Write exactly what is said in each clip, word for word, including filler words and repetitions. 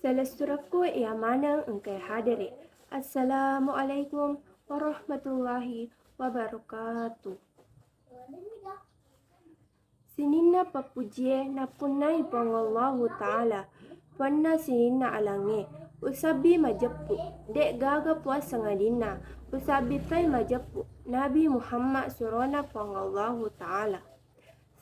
Selessurekku iya maneng engkae hadere. Assalamualaikum warahmatullahi wabarakatuh. Sininna pappujie nappunnai Puang Allahu Ta'ala, Puanna sininna alangnge. Usabbi majeppu, de'gaga puang sangadinna. Usabbi toi majeppu, Nabi Muhammad surona Puang Allahu Ta'ala.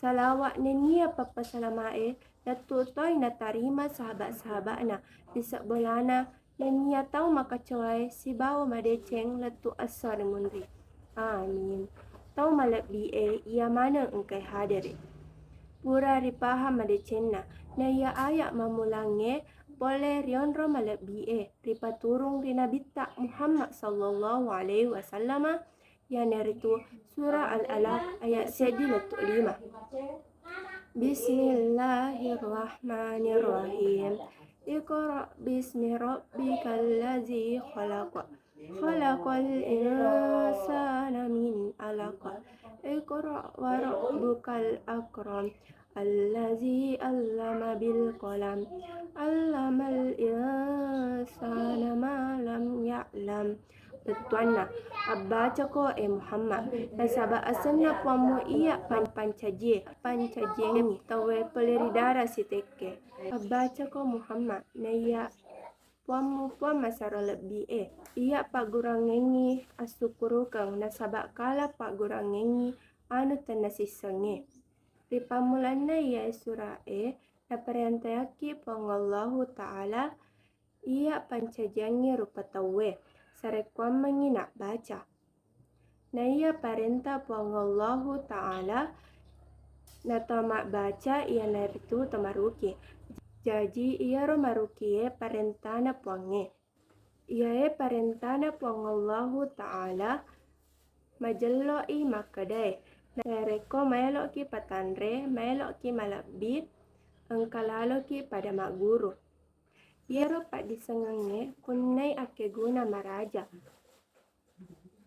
Salawa nennia pappasalama'e lettu toi natarima sahabat-sahabatna ri sebbolana nennia tau makacoae sibawa madeceng lettu esso ri munri. Amin. Tau malebbi'e iya maneng engkae hadere. Pura ripahang madecenna, naiya aya mammulangnge pole rionro malebbi'e ripaturung ri Nabitta Muhammad sallallahu alaihi wasallama, iyanaritu Surah Al-Alaq ayat seddi lettu lima. Bismillahirrahmanirrahim. Iqra bismi rabbikal ladzi khalaq. Khalaqal insana min alaq. Iqra wa rabbukal akram. Allazi allama bil qalam. Allamal insana ma lam ya'lam. Bettuanna, abbacako e Muhammad, nasaba asenna Puammu iya pan-, pancajie, pancajiengngi tauwe pole ri dara sitekke. Abbacako Muhammad, naiya Puammu Puang masero lebbi e. Iya paggurangengngi assukkurukeng, nasaba kala paggurangengngi anu tenna sissengnge. Ri pammulanna iyae sura e, naparentayakki Puang Allahu Ta'ala iya pancajiangngi rupa tauwe, sarekkuammengngi nabbaca. Naiya parenta Puang Allahu Ta'ala na to mabbaca iyanaritu to maruki. Jaji iyaro marukie parentana Puangnge. Iyae parentana Puang Allahu Ta'ala majello'i makkedae, narekko maelo'ki patanre, maelo'ki malebbi, engka laloki pada magguru. Iyaro paddissengengnge punnai akkeguna maraja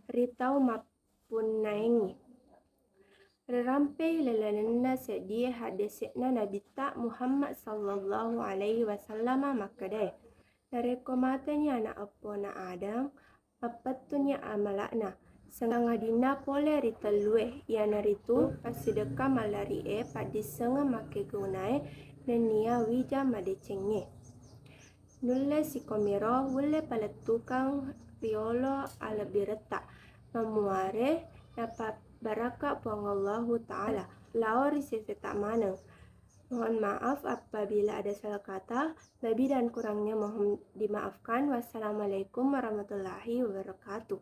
ri tau mappunnaengngi. Rirampei lalenna seddie haddese'na Nabitta Muhammad sallallahu alaihi wasallama makkedae, narekko mateni ana eppona Adam, mappettuni amala'na, sangadinna pole ri tellue, iyanaritu passidekka mallari'e, paddissengeng makkegunae, nennia wija madecengnge. Nulle sikomiro wulle palettukang riolo alebbiretta, mammuare napabbarakka Puang Allahu Ta'ala lao ri seseta maneng. Mohon maaf apabila ada salah kata, lebih dan kurangnya mohon dimaafkan. Wassalamualaikum warahmatullahi wabarakatuh.